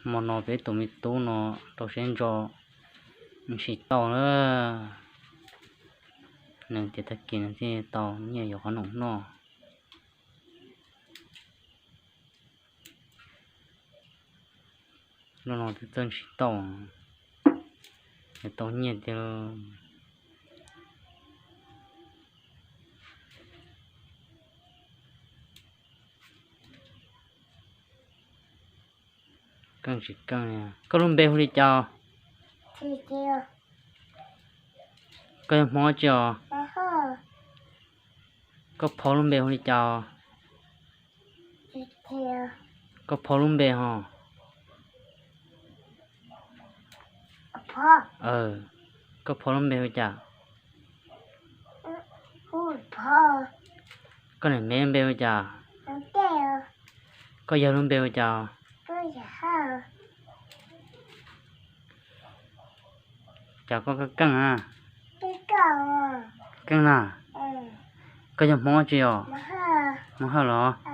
Hmo no peb tus me tub no rau siab ntso ntsis tau na, nws tias tag kis nws thiaj tau nyiaj yuav qhob noom noj. Lub no twb txawj ntsis tau, yuav tau nyiaj tiag. Keej tsis keej, koj lub npe hu li cas? Koj yog Hmoob tsi os? Koj phauj lub npe hu li cas? Koj phauj lub npe ho? Koj phauj lub npe hu cas? Koj niam me lub npe hu cas? Koj yawg lub npe hu cas? Cas koj keej keej na? Keej na. Koj yog Hmoob tsi os? Hmoob Hawj los?